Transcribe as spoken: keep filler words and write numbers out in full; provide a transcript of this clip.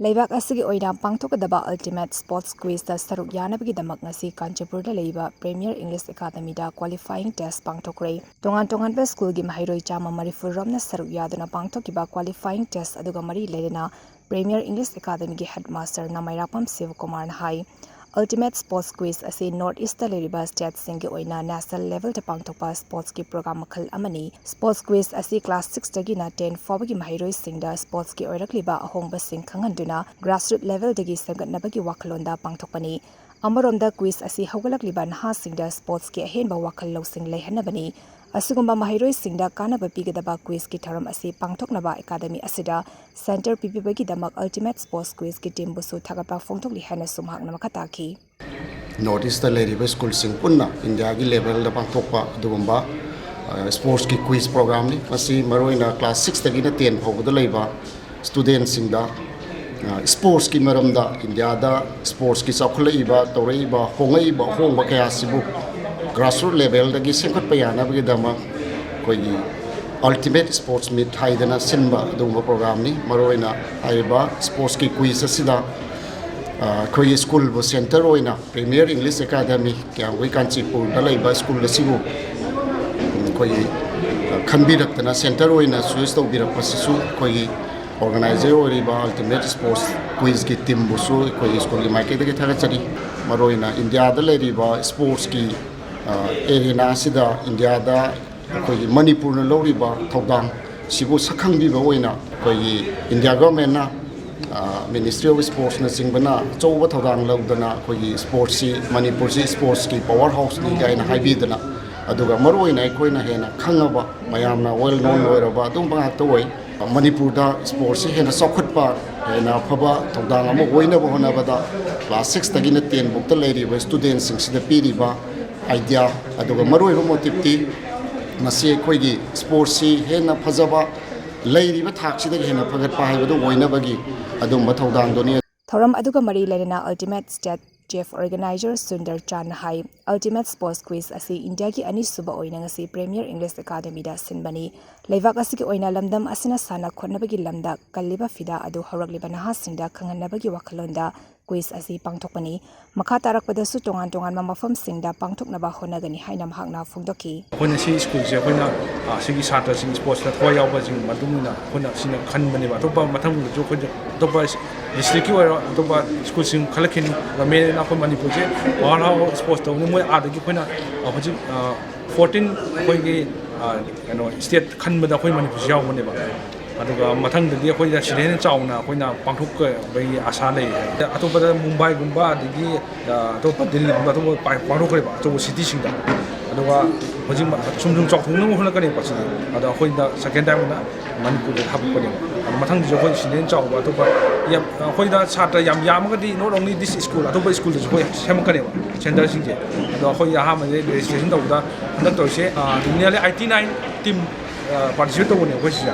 ꯂꯩꯕꯥꯛ ꯑꯁꯤꯒꯤ ꯑꯣꯏꯅ ꯄꯥꯡꯊꯣꯛꯀꯗꯕ Ultimate Sports Quizꯇ ꯁꯔꯨꯛ ꯌꯥꯅꯕꯒꯤꯗꯃꯛ ꯉꯁꯤ ꯀꯥꯟꯆꯤꯄꯨꯔꯗ ꯂꯩꯕ Premier English Academyꯗ qualifying test ꯄꯥꯡꯊꯣꯛꯈ꯭ꯔꯦ꯫ ꯇꯣꯉꯥꯟ ꯇꯣꯉꯥꯟꯕ ꯁ꯭ꯀꯨꯜꯒꯤ ꯃꯍꯩꯔꯣꯏ ꯆꯥꯝꯃ ꯃꯔꯤꯐꯨ ꯔꯣꯝꯅ ꯁꯔꯨꯛ ꯌꯥꯗꯨꯅ ꯄꯥꯡꯊꯣꯛꯈꯤꯕ qualifying test ꯑꯗꯨꯒ ꯃꯔꯤ ꯂꯩꯅꯅ Premier English Academyꯒꯤ headmasterꯅ ꯃꯩꯔꯥꯄꯝ ꯁꯤꯕꯀꯨꯃꯥꯔꯅ ꯍꯥꯏ, Ultimate Sports Quiz ꯑꯁꯤ North Eastꯇ ꯂꯩꯔꯤꯕ stateꯁꯤꯡꯒꯤ ꯑꯣꯏꯅ national levelꯗ ꯄꯥꯡꯊꯣꯛꯄ sportsꯀꯤ program ꯃꯈꯜ ꯑꯃꯅꯤ꯫ Sports Quiz ꯑꯁꯤ class sixꯇꯒꯤꯅ ten ꯐꯥꯎꯕꯒꯤ ꯃꯍꯩꯔꯣꯏꯁꯤꯡꯗ sportsꯀꯤ ꯑꯣꯏꯔꯛꯂꯤꯕ ꯑꯍꯣꯡꯕꯁꯤꯡ ꯈꯪꯍꯟꯗꯨꯅ grassroots levelꯗꯒꯤ ꯁꯦꯝꯒꯠꯅꯕꯒꯤ ꯋꯥꯈꯜꯂꯣꯟꯗ ꯄꯥꯡꯊꯣꯛꯄꯅꯤ꯫ ꯑꯃꯔꯣꯝꯗ quiz ꯑꯁꯤ ꯍꯧꯒꯠꯂꯛꯂꯤꯕ ꯅꯍꯥꯁꯤꯡꯗ sportsꯀꯤ ꯑꯍꯦꯟꯕ ꯋꯥꯈꯜ ꯂꯧꯁꯤꯡ ꯂꯩꯍꯟꯅꯕꯅꯤ꯫ ꯑꯁꯤꯒꯨꯝꯕ ꯃꯍꯩꯔꯣꯏꯁꯤꯡꯗ ꯀꯥꯟꯅꯕ ꯄꯤꯒꯗꯕ quizꯀꯤ ꯊꯧꯔꯝ ꯑꯁꯤ ꯄꯥꯡꯊꯣꯛꯅꯕ academy ꯑꯁꯤꯗ center ꯄꯤꯕꯤꯕꯒꯤꯗꯃꯛ Ultimate Sports Quizꯀꯤ teamꯕꯨꯁꯨ ꯊꯥꯒꯠꯄ ꯐꯣꯡꯗꯣꯛꯂꯤ ꯍꯥꯏꯅꯁꯨ ꯃꯍꯥꯛꯅ ꯃꯈꯥ ꯇꯥꯈꯤ꯫ North Eastꯇ ꯂꯩꯔꯤꯕ ꯁ꯭ꯀꯨꯜꯁꯤꯡ ꯄꯨꯟꯅ ꯏꯟꯗꯤꯌꯥꯒꯤ levelꯗ ꯄꯥꯡꯊꯣꯛꯄ ꯑꯗꯨꯒꯨꯝꯕ sportsꯀꯤ quiz programꯅꯤ꯫ ꯃꯁꯤ ꯃꯔꯨꯑꯣꯏꯅ class sixꯇꯒꯤꯅ ten ꯐꯥꯎꯕꯗ ꯂꯩꯕ studentꯁꯤꯡꯗ sportsꯀꯤ ꯃꯔꯝꯗ, ꯏꯟꯗꯤꯌꯥꯗ sportsꯀꯤ ꯆꯥꯎꯈꯠꯂꯛꯏꯕ, ꯇꯧꯔꯛꯏꯕ, ꯍꯣꯡꯉꯛꯏꯕ ꯑꯍꯣꯡꯕ ꯀꯌꯥꯁꯤꯕꯨ grassroots levelꯗꯒꯤ ꯁꯦꯝꯒꯠꯄ ꯌꯥꯅꯕꯒꯤꯗꯃꯛ ꯑꯩꯈꯣꯏꯒꯤ Ultimate Sports Meet ꯍꯥꯏꯗꯅ ꯁꯤꯟꯕ ꯑꯗꯨꯒꯨꯝꯕ programꯅꯤ꯫ ꯃꯔꯨꯑꯣꯏꯅ ꯍꯥꯏꯔꯤꯕ sportsꯀꯤ quiz ꯑꯁꯤꯗ ꯑꯩꯈꯣꯏꯒꯤ ꯁ꯭ꯀꯨꯜꯕꯨ center ꯑꯣꯏꯅ Premier English Academy, ꯀꯤꯌꯥꯝꯒꯩ ꯀꯥꯟꯆꯤꯄꯨꯔꯗ ꯂꯩꯕ ꯁ꯭ꯀꯨꯜ ꯑꯁꯤꯕꯨ ꯑꯩꯈꯣꯏꯒꯤ ꯈꯟꯕꯤꯔꯛꯇꯅ center ꯑꯣꯏꯅ choice ꯇꯧꯕꯤꯔꯛꯄꯁꯤꯁꯨ ꯑꯩꯈꯣꯏꯒꯤ organizer ꯑꯣꯏꯔꯤꯕ Ultimate Sports Quizꯀꯤ teamꯕꯨꯁꯨ ꯑꯩꯈꯣꯏꯒꯤ ꯁ꯭ꯀꯨꯜꯒꯤ ꯃꯥꯏꯀꯩꯗꯒꯤ ꯊꯥꯒꯠꯆꯔꯤ꯫ ꯃꯔꯨꯑꯣꯏꯅ ꯏꯟꯗꯤꯌꯥꯗ ꯂꯩꯔꯤꯕ sportsꯀꯤ arena ꯑꯁꯤꯗ ꯏꯟꯗꯤꯌꯥꯗ ꯑꯩꯈꯣꯏꯒꯤ ꯃꯅꯤꯄꯨꯔꯅ ꯂꯧꯔꯤꯕ ꯊꯧꯗꯥꯡ ꯁꯤꯕꯨ ꯁꯛꯈꯪꯕꯤꯕ ꯑꯣꯏꯅ ꯑꯩꯈꯣꯏꯒꯤ ꯏꯟꯗꯤꯌꯥ governmentꯅ, Ministry of Sportsꯅꯆꯤꯡꯕꯅ ꯑꯆꯧꯕ ꯊꯧꯗꯥꯡ ꯂꯧꯗꯅ ꯑꯩꯈꯣꯏꯒꯤ sportsꯁꯤ, ꯃꯅꯤꯄꯨꯔꯁꯤ sportsꯀꯤ power houseꯅꯤ ꯀꯥꯏꯅ ꯍꯥꯏꯕꯤꯗꯅ, ꯑꯗꯨꯒ ꯃꯔꯨꯑꯣꯏꯅ ꯑꯩꯈꯣꯏꯅ ꯍꯦꯟꯅ ꯈꯪꯉꯕ, ꯃꯌꯥꯝꯅ well known ꯑꯣꯏꯔꯕ ꯑꯗꯨꯒꯨꯝꯕ ꯉꯥꯛꯇ ꯑꯣꯏ꯫ ꯃꯅꯤꯄꯨꯔꯗ sportsꯁꯤ ꯍꯦꯟꯅ ꯆꯥꯎꯈꯠꯄ, ꯍꯦꯟꯅ ꯑꯐꯕ ꯊꯧꯗꯥꯡ ꯑꯃ ꯑꯣꯏꯅꯕ ꯍꯣꯠꯅꯕꯗ class sixꯇꯒꯤꯅ ten ꯐꯥꯎꯗ ꯂꯩꯔꯤꯕ studentꯁꯤꯡꯁꯤꯗ ꯄꯤꯔꯤꯕ idea, ꯑꯗꯨꯒ ꯃꯔꯨꯑꯣꯏꯕ motiveꯇꯤ ꯃꯁꯤ ꯑꯩꯈꯣꯏꯒꯤ sportsꯁꯤ ꯍꯦꯟꯅ ꯐꯖꯕ, ꯂꯩꯔꯤꯕ ꯊꯥꯛꯁꯤꯗꯒꯤ ꯍꯦꯟꯅ ꯐꯒꯠꯄ ꯍꯥꯏꯕꯗꯨ ꯑꯣꯏꯅꯕꯒꯤ ꯑꯗꯨꯒꯨꯝꯕ ꯊꯧꯗꯥꯡꯗꯨꯅꯤ꯫ ꯊꯧꯔꯝ ꯑꯗꯨꯒ ꯃꯔꯤ ꯂꯩꯅꯅ Ultimate State chief organiser Sundar ꯆꯥꯟꯅ ꯍꯥꯏ, Ultimate Sports Quiz ꯑꯁꯤ ꯏꯟꯗꯤꯌꯥꯒꯤ ꯑꯅꯤꯁꯨꯕ ꯑꯣꯏꯅ ꯉꯁꯤ Premier English Academyꯗ ꯁꯤꯟꯕꯅꯤ꯫ ꯂꯩꯕꯥꯛ ꯑꯁꯤꯒꯤ ꯑꯣꯏꯅ ꯂꯝꯗꯝ ꯑꯁꯤꯅ ꯁꯥꯟꯅ ꯈꯣꯠꯅꯕꯒꯤ ꯂꯝꯗ ꯀꯜꯂꯤꯕ ꯐꯤꯗꯥ ꯑꯗꯨ ꯍꯧꯔꯛꯂꯤꯕ ꯅꯍꯥꯁꯤꯡꯗ ꯈꯪꯍꯟꯅꯕꯒꯤ ꯋꯥꯈꯜꯂꯣꯟꯗ quiz ꯑꯁꯤ ꯄꯥꯡꯊꯣꯛꯄꯅꯤ꯫ ꯃꯈꯥ ꯇꯥꯔꯛꯄꯗꯁꯨ ꯇꯣꯉꯥꯟ ꯇꯣꯉꯥꯟꯕ ꯃꯐꯝꯁꯤꯡꯗ ꯄꯥꯡꯊꯣꯛꯅꯕ ꯍꯣꯠꯅꯒꯅꯤ ꯍꯥꯏꯅ ꯃꯍꯥꯛꯅ ꯐꯣꯡꯗꯣꯛꯈꯤ꯫ ꯑꯩꯈꯣꯏꯅ ꯁꯤ ꯁ꯭ꯀꯨꯜꯁꯦ ꯑꯩꯈꯣꯏꯅ, ꯑ, ꯁꯤꯒꯤ ꯁꯥꯇ꯭ꯔꯁꯤꯡ sportsꯇ ꯊꯋꯥꯏ ꯌꯥꯎꯕꯁꯤꯡ ꯃꯇꯨꯡ ꯏꯟꯅ ꯑꯩꯈꯣꯏꯅ ꯁꯤꯅ ꯈꯟꯕꯅꯦꯕ꯫ ꯑꯇꯣꯞꯄ ꯃꯊꯪꯗꯁꯨ ꯑꯩꯈꯣꯏꯗ ꯑꯇꯣꯞꯄ districtꯀꯤ ꯑꯣꯏꯔꯣ, ꯑꯇꯣꯞꯄ ꯁ꯭ꯀꯨꯜꯁꯤꯡ ꯈꯜꯂꯛꯈꯤꯅꯤ꯫ ꯒꯃꯦꯟꯅ ꯑꯩꯈꯣꯏ ꯃꯅꯤꯄꯨꯔꯁꯦ power house sports ꯇꯧꯕꯅꯤ꯫ ꯃꯣꯏ ꯑꯥꯗꯒꯤ ꯑꯩꯈꯣꯏꯅ, ꯑ, ꯍꯧꯖꯤꯛ, ꯑ, fourteen ꯑꯩꯈꯣꯏꯒꯤ, ꯑ, ꯀꯩꯅꯣ, state ꯈꯟꯕꯗ ꯑꯩꯈꯣꯏ ꯃꯅꯤꯄꯨꯔꯁꯨ ꯌꯥꯎꯕꯅꯦꯕ꯫ ꯑꯗꯨꯒ ꯃꯊꯪꯗꯗꯤ ꯑꯩꯈꯣꯏꯗ ꯁꯤꯗꯩ ꯍꯦꯟꯅ ꯆꯥꯎꯅ ꯑꯩꯈꯣꯏꯅ ꯄꯥꯡꯊꯣꯛꯄꯒꯤ ꯑꯥꯁꯥ ꯂꯩ꯫ ꯑꯇꯣꯞꯄꯗ ꯃꯨꯝꯕꯥꯏꯒꯨꯝꯕ, ꯑꯗꯒꯤ, ꯑ, ꯑꯇꯣꯞꯄ ꯗꯤꯜꯂꯤꯒꯨꯝꯕ, ꯑꯇꯣꯞꯄ ꯄꯥꯏ-, ꯄꯥꯡꯊꯣꯛꯈ꯭ꯔꯦꯕ ꯑꯆꯧꯕ cityꯁꯤꯡꯗ꯫ ꯑꯗꯨꯒ ꯍꯧꯖꯤꯛ ꯃ-, ꯁꯨꯝ ꯁꯨꯝ ꯆꯥꯎꯊꯣꯛꯅꯕ ꯍꯣꯠꯅꯀꯅꯦꯕ ꯁꯤꯗꯤ꯫ ꯑꯗꯣ ꯑꯩꯈꯣꯏꯅ second time ꯑꯣꯏꯅ ꯃꯅꯤꯄꯨꯔꯗ ꯍꯥꯞꯄꯛꯄꯅꯦꯕ꯫ ꯑꯗꯣ ꯃꯊꯪꯗꯁꯨ ꯑꯩꯈꯣꯏ ꯁꯤꯗꯩ ꯍꯦꯟꯅ ꯆꯥꯎꯕ ꯑꯇꯣꯞꯄ ꯌꯥꯝ, ꯑꯩꯈꯣꯏꯗ ꯁꯥꯇ꯭ꯔ ꯌꯥꯝ ꯌꯥꯝꯃꯒꯗꯤ not only this school, ꯑꯇꯣꯞꯄ ꯁ꯭ꯀꯨꯜꯗꯁꯨ ꯑꯩꯈꯣꯏ ꯁꯦꯝꯃꯛꯀꯅꯦꯕ centreꯁꯤꯡꯁꯦ꯫ ꯑꯗꯣ ꯑꯩꯈꯣꯏ ꯑꯍꯥꯟꯕꯗ registration ꯇꯧꯕꯗ ꯍꯟꯗꯛ ꯇꯧꯔꯤꯁꯦ, ꯑ, nearly eighty nine team, ꯑ, participate ꯇꯧꯕꯅꯦ ꯑꯩꯈꯣꯏ ꯁꯤꯗ꯫